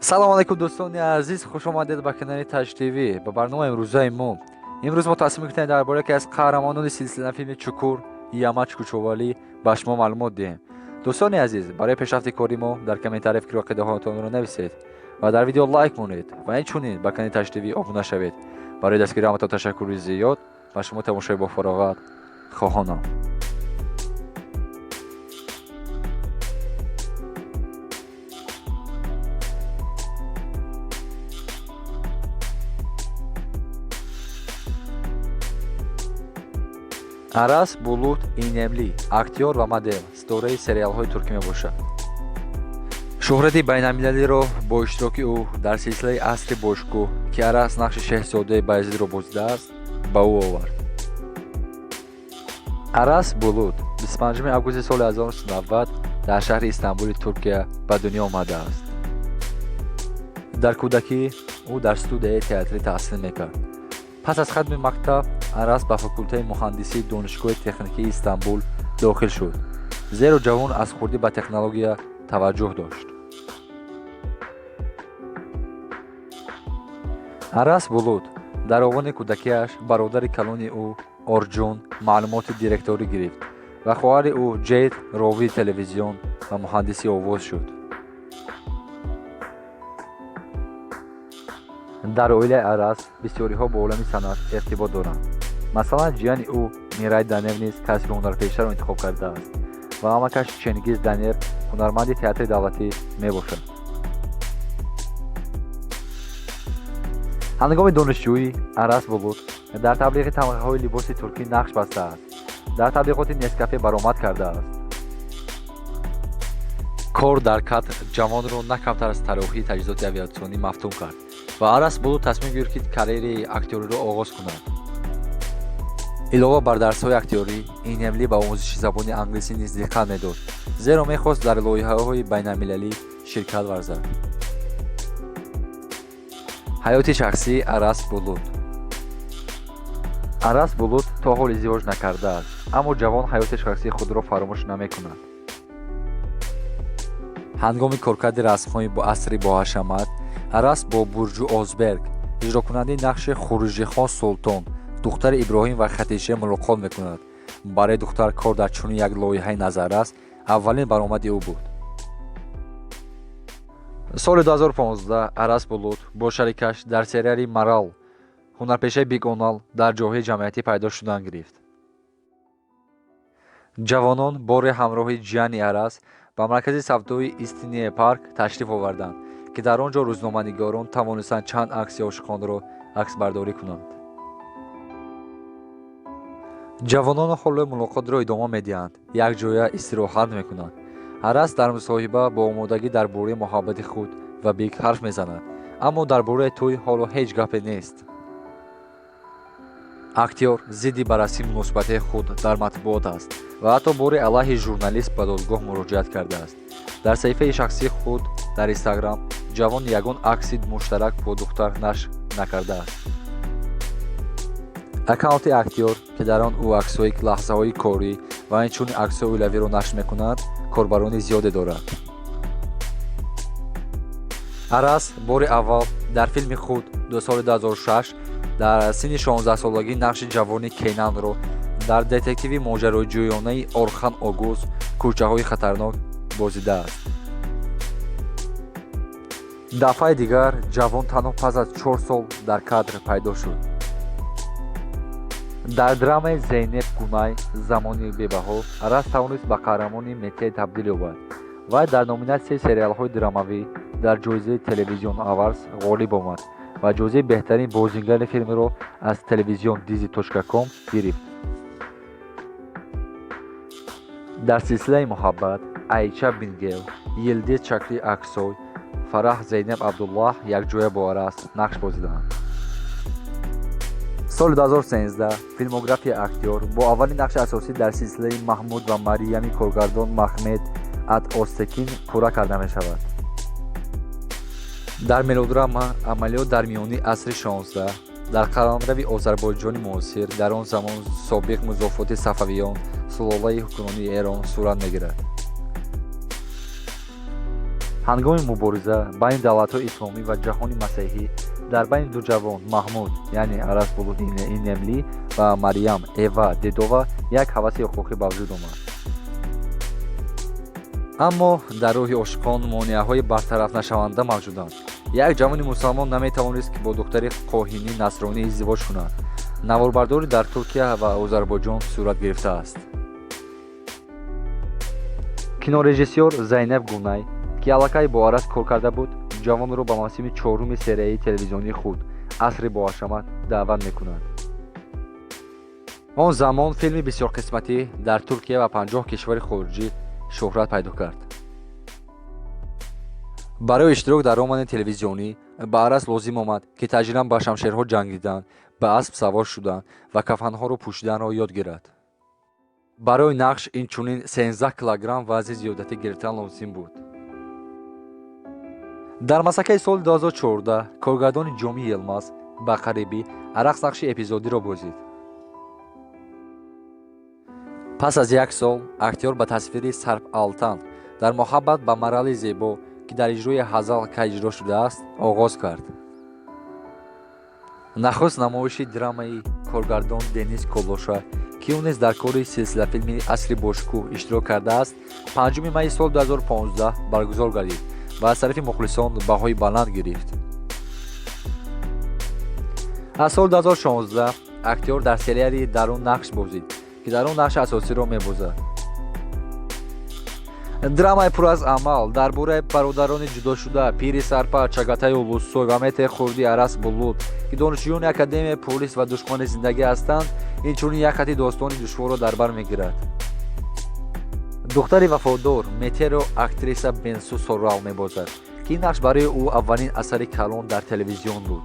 Салом алайкум, дӯстони азиз, хуш омадед ба канали Таҷ ТВ, ба барномаи имрӯзаи мо. Имрӯз мо тасмим мекунем дар бораи яке аз қаҳрамонони силсила филми Чукур, Ямач Кучовалӣ, ба шумо маълумот диҳем. Дӯстони азиз, барои пешрафти кори мо дар комментария фикру ақидаҳоятонро нависед ва дар видео лайк монед ва инчунин ба канали Таҷ ТВ обуна шавед. Барои дастгирии ҳаматон ташаккури зиёд, ба шумо тамошои бофароғат хоҳонам. Арас Булут Инемли актёр ва модел, ситораи сериалҳои туркӣ мебошад. Шӯҳрати байналмилалиро бо иштироки ӯ дар силсилаи Асри бошкӯҳ, ки Арас нақши шеҳзодаи Баязидро бозидааст, ба ӯ овард. Арас Булут 25 августи соли 1990 дар шаҳри Истанбули Туркия ба дунё омадааст. Дар кӯдакӣ ӯ дар студияи театрӣ таҳсил мекард. Пас аз хатми мактаб Арас ба факултаи муҳандисии Донишгоҳи техникии Истанбул дохил шуд, зеро ҷавон аз хурдӣ ба технология таваҷҷӯҳ дошт. Арас Булут дар овони кӯдакиаш бародари калони ӯ Орҷун маълумоти директорӣ гирифт ва хоҳари ӯ Ҷейд ровии телевизион ва муҳандиси овоз шуд. Дар оилаи Арас бисёриҳо бо олами санъат иртибот доранд. Масалан, ҷияни ӯ Мирай Данер низ касби ҳунарпешаро интихоб кардааст ва амакаш Ченгиз Данер ҳунарманди театри давлатӣ мебошад. Ҳангоми донишҷӯӣ Арас Булут дар таблиғи тамғаҳои либоси туркӣ нақш бастааст, дар таблиғоти Нескафе баромад кардааст. Кор дар кадр ҷавонро на камтар аз тарроҳии таҷҳизоти авиатсионӣ мафтун кард ва Арас Булут тасмим гирифт, ки карьераи актёриро оғоз кунад. Илова бар дарсҳои актёрӣ, Инемли ба омӯзиши забони англисӣ низ диққат медод, зеро мехост дар лоиҳаҳои байналмилалӣ ширкат варзад. Ҳаёти шахсии Арас Булут. Арас Булут то ҳол издивоҷ накардааст, аммо ҷавон ҳаёти шахсии худро фаромӯш намекунад. Ҳангоми коркарди расмҳои асри боҳашамат Арас бо Бурҷу Озберг, иҷрокунандаи нақши Хуржихон Султон, духтари Иброҳим ва Хатиҷа, мулоқот мекунад. Барои духтар кор дар чунин як лоиҳаи назаррас аввалин баромади ӯ буд. Соли 2015 Арас Булут бо шарикаш дар сериали Марал, ҳунарпешаи Бигонал, дар ҷоҳои ҷамъиятӣ пайдо шудан гирифт. Ҷавонон боре ҳамроҳи ҷияни Арас ба маркази савдои Истиние парк ташриф оварданд, ки дар он ҷо рӯзноманигорон тавонистанд чанд акси ошиқонро аксбардорӣ кунанд. Ҷавонон ҳоло мулоқотро идома медиҳанд, якҷоя истироҳат мекунанд. Арас дар мусоҳиба бо омодагӣ дар бораи муҳаббати худ ва Биг ҳарф мезанад, аммо дар бораи тӯй ҳоло ҳеҷ гапе нест. Актёр зидди баррасии муносибатҳои худ дар матбуот аст ва ҳатто бори алайҳи журналист ба додгоҳ муроҷиат кардааст. Дар саҳифаи шахсии худ дар Инстаграм ҷавон ягон акси муштарак бо духтар нашр накардааст. Аккаунти актёр, ки дар он ӯ аксҳои лаҳзаҳои корӣ ва инчунин аксҳои оилавиро нашр мекунад, корбарони зиёде дорад. Арас бори аввал дар филми худ соли 2006 дар синни 16-солагӣ нақши ҷавони Кенанро дар детективи моҷароҷӯёнаи Орхан Огуз «Кӯчаҳои хатарнок» бозидааст. Дафъаи дигар ҷавон танҳо пас аз 4 сол дар кадр пайдо шуд. Дар драмаи Зейнеп Гунай «Замони бебаҳо» Арас тавонист ба қаҳрамони Мете табдил ёбад. Вай дар номинатсияи сериалҳои драмавӣ дар ҷоизаи Телевизион Авардс ғолиб омад ва ҷоизаи беҳтарин бозигари филмро аз телевизион dizi com гирифт. Дар силсилаи Муҳаббат Айча Бингел, Йилдиз Чакри Аксой, Фараҳ Зейнаб Абдуллаҳ якҷоя бо Арас нақш бозиданд. Соли 2013 филмографияи актёр бо аввалин нақши асосӣ дар силсилаи Маҳмуд ва Мариями коргардон Махмед Ат Озтекин пурра карда мешавад. Дар мелодрама амалиёт дар миёни асри 16 дар қаламрави Озарбойҷони муосир, дар он замон собиқ музофоти Сафавиён, сулолаи ҳукмронии Эрон, сурат мегирад. Ҳангоми мубориза байни давлатҳои исломӣ ва ҷаҳони масеҳӣ дар байни ду ҷавон Маҳмуд, яъне Арас Булут Инемли, ва Мариям, Эва Дедова, як ҳаваси ҳуқуқӣ ба вуҷуд омад. Аммо дар роҳи ошиқон монеаҳои бартарафнашаванда мавҷуданд. Як ҷавони мусалмон наметавонист, ки бо духтари коҳини насронӣ издивоҷ кунад. Наворбардорӣ дар Туркия ва Озарбойҷон сурат гирифтааст. Кинорежиссёр Зайнаб Гунай, ки аллакай бо Арас кор карда буд, ҷавонро ба мавсими чоруми серияи телевизионии худ «Асри боҳашамат» даъват мекунад. Он замон филми бисёрқисматӣ дар Туркия ва 50 кишвари хориҷӣ шӯҳрат пайдо кард. Барои иштирок дар романи телевизионӣ ба Арас лозим омад, ки таҷрибан ба шамшерҳо ҷангидан, ба асп савор шудан ва кафанҳоро пӯшиданро ёд гирад. Барои нақш инчунин 13 килограмм вазни зиёдатӣ гирифтан лозим буд. Дар масакаи соли 2014 коргардони Ҷомӣ Йилмаз ба қарибӣ Арас нақши эпизодиро бозид. Пас аз як сол актёр ба тасвири Сарп Алтан дар «Муҳаббат ба марали зебо», ки дар иҷрои Ҳазал Кай иҷро шудааст, оғоз кард. Нахуст намоиши драмаи коргардон Денис Колоша, ки ӯ низ дар кори силсилафилми «Асри бошукӯҳ» иштирок кардааст, 5 майи соли 2015 баргузор гардид ва аз тарафи мухлисон баҳои баланд гирифт. Аз соли 2016 актёр дар сериали «Дарун» нақш бозид, ки дар он нақши асосиро мебозад. Драмаи пур аз амал дар бораи бародарони ҷудошуда пири Сарпа, Чагатай Улусой, ва Мете хурди, Арас Булут, ки донишҷӯёни академияи полис ва душмани зиндагӣ ҳастанд, инчунин як хати достони душворро дар бар мегирад. Духтари вафодор Метеро актриса Бенсу Сорал мебозад, ки ин нақш барои ӯ аввалин асари калон дар телевизион буд.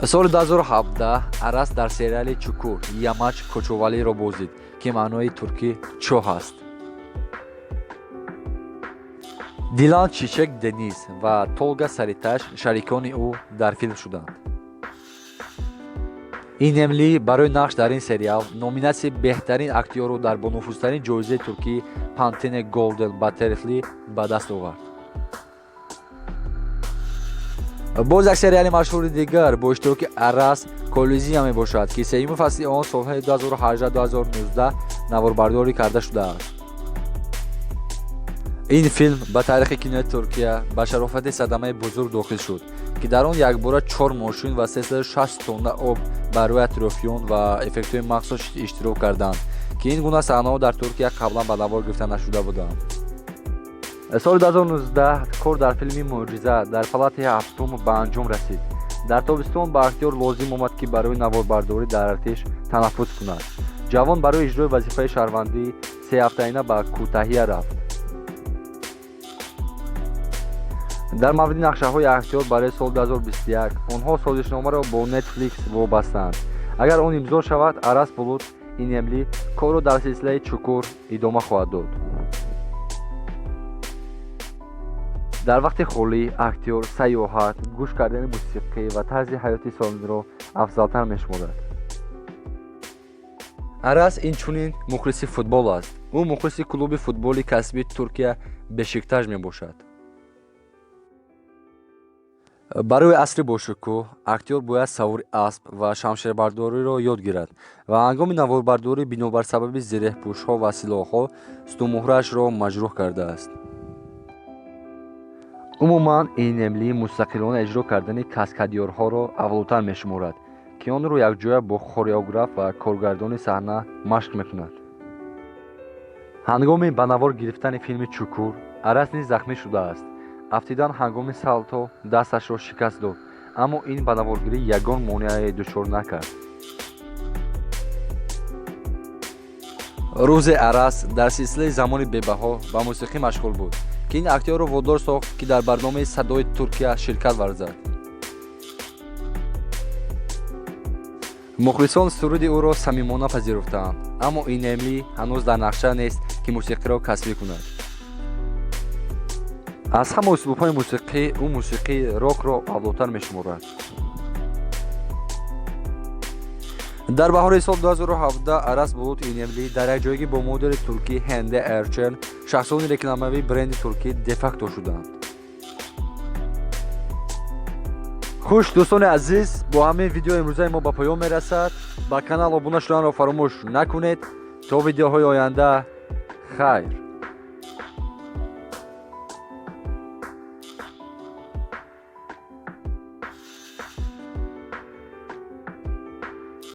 Соли 2017 Арас дар сериали «Чукур» Ямач Кочувалиро бозид, ки маънои туркӣ чоҳ аст. Дилан Чичек Дениз ва Толга Сариташ шарикони ӯ дар филм шуданд. Инемли барои нақш дар ин сериал номинатсияи беҳтарин актёрро дар бонуфузтарин ҷоизаи туркӣ Пантене Голден Баттерфли ба даст овард. Боз як сериали машҳури дигар бо иштироки Арас «Колизия» мебошад, ки сеюми фасли он солҳои 2018-2019 наворбардорӣ карда шудааст. Ин филм ба таърихи кинои Туркия ба шарофати садамаи бузург дохил шуд, ки дар он якбора чор мошин ва 360 тонна об бар рӯи атрофиён ва эффектҳои махсус иштирок карданд, ки ин гуна саҳнаҳо дар Туркия қаблан ба навор гирифта нашуда буданд. Соли 2019 кор дар филми «Мӯъҷиза дар палатаи ҳафтум» ба анҷом расид. Дар тобистон ба актёр лозим омад, ки барои наворбардорӣ дар артиш танаффус кунад. Ҷавон барои иҷрои вазифаи шаҳрвандӣ сеҳафтаина ба Кӯтаҳия рафт. Дар мавриди нақшаҳои актёр барои соли 2021, онҳо созишномаро бо Netflix вобастаанд. Агар он имзо шавад, Арас Булут Инемли корро дар силсилаи «Чукур» идома хоҳад дод. Дар вақти холӣ актёр сайёҳат, гӯш кардани мусиқӣ ва тарзи ҳаёти солимро афзалтар мешуморад. Арас инчунин мухлиси футбол аст. Ӯ мухлиси клуби футболи касбии Туркия «Бешикташ» мебошад. Барои асри бошукӯҳ актёр бояд савори асп ва шамшербардориро ёд гирад ва ҳангоми наворбардорӣ бинобар сабаби зиреҳпӯшҳо ва силоҳҳо сутунмуҳраашро маҷрӯҳ кардааст. Умуман, Инемли мустақилона иҷро кардани каскадёрҳоро авлотар мешуморад, ки онро якҷоя бо хореограф ва коргардони саҳна машқ мекунад. Ҳангоми ба навор гирифтани филми «Чукур» Арас низ захмӣ шудааст. Афтидан ҳангоми салто дасташро шикаст дод, аммо ин ба наворгирӣ ягон монеае дучор накард. Рӯзе Арас дар силсилаи «Замони бебаҳо» ба мусиқӣ машғул буд, ки ин актёрро водор сохт, ки дар барномаи «Садои Туркия» ширкат варзад. Мухлисон суруди ӯро самимона пазируфтаанд, аммо Инемли ҳанӯз дар нақша нест, ки мусиқиро касбӣ кунад. Аз ҳама услубҳои мусиқӣ ӯ мусиқии рокро авлотар мешуморад. Дар баҳори соли 2017 Арас Булут Инемли дар якҷоягӣ бо модели туркӣ Ҳенде Эрчел шахсони рекламавии бренди туркӣ Дефакто шуданд. Хуш, дӯстони азиз, бо ҳамин видео имрӯзаи мо ба поён мерасад. Ба канал обуна шуданро фаромӯш накунед. То видеоҳои оянда, хайр.